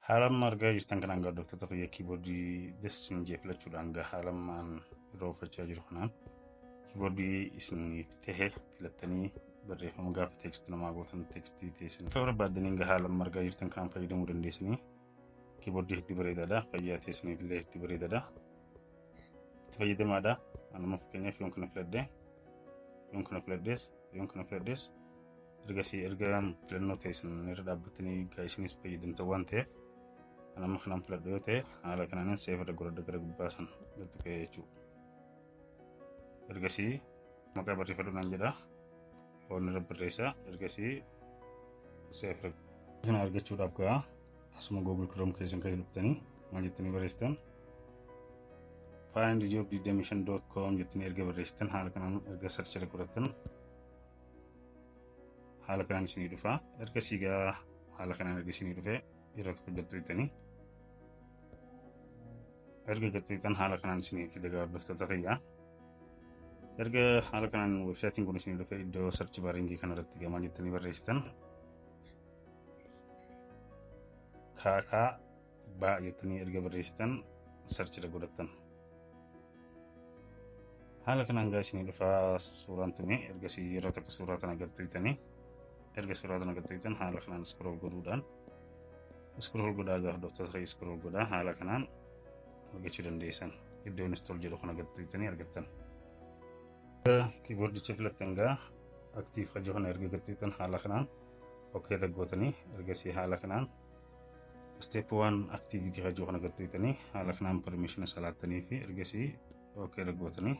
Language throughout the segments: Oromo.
Haala amma argaa jirtan kanaan gaa, hordoftoota kiyya, kiiboordii das isin jee filachuudhaan gaa, haala ammaan yeroo uffachaa jiru kanaan kiiboordii isiniif tahe filattanii barreeffama gaafa text namaa gootan, text teessan bifa barbaaddaniin gaa, haala amma argaa jirtan kanaan fayyadamuu dandeessanii. Kiiboordii hedduu bareedaadha. Fayyaa teessaniif illee hedduu bareedaadha. Itti fayyadamaadha. Anuma fakkeenyaaf yoon kana filadhe, yoon kana filadhees, yoon kana filadhees, ergasii erga filannoo teessan irra dhaabbattanii gaa isinis fayyadamtan waan ta'eef, anamma kanaan filadhu yoo ta'e, haala kanaanin save irra godhadha, gara gubbaa san gad tuqee jechuudha. Ergasii maqaa barreeffadhu naan jedha. Waan irra barreessa, ergasii save irra. Kana argachuudhaaf gaa asuma Google Chrome keessan keessa dhuftanii maal jettanii barreessitan? findjob25.com jettanii erga barreessitan, haala kanaan erga search irra godhattan, haala kanaan isinii dhufa. Ergasii gaa haala kanaan erga isinii dhufe, yeroo tokko gattuqxanii, erga gattuqxan, haala kanaan isinii fida gaa, hordoftoota kiyyaa. Erga haala kanaan websaayitiin kun isinii dhufe, iddoo search baringii kanarratti gamaa jettanii barreessitan? Kaakaa baa jettanii erga barreessitan, search irra godhattan. Haala kanaan gaa isinii dhufaa suuraan tuni. Ergasii yeroo tokko suuraa tana gattuqxanii, erga suuraa tana gattuqxan, haala kanaan scroll godhuudhaan, scroll godhaa gaa, hordoftoota kiyya, scroll godhaa haala kanaan argachuu dandeessan. Iddoo install jedhu kana gattuqxanii argattan. Kiiboordicha filattan gaa, active hajuu kana erga gattuqxan, haala kanaan okay irra gootanii, ergasii haala kanaan step 1 activity hajuu kana gattuqxanii, haala kanaan permission salaattanii fi ergasii okay irra gootanii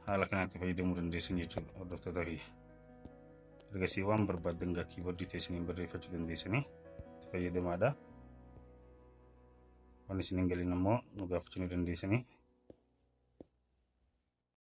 haala kanaatti fayyadamuu dandeessan jechuudha, hordoftoota kiyya. Ergasii waan barbaaddan gaa kiiboordii teessaniin barreeffachuu dandeessanii itti fayyadamaadha. Waan isin hin galin immoo nu gaafachuu ni dandeessanii.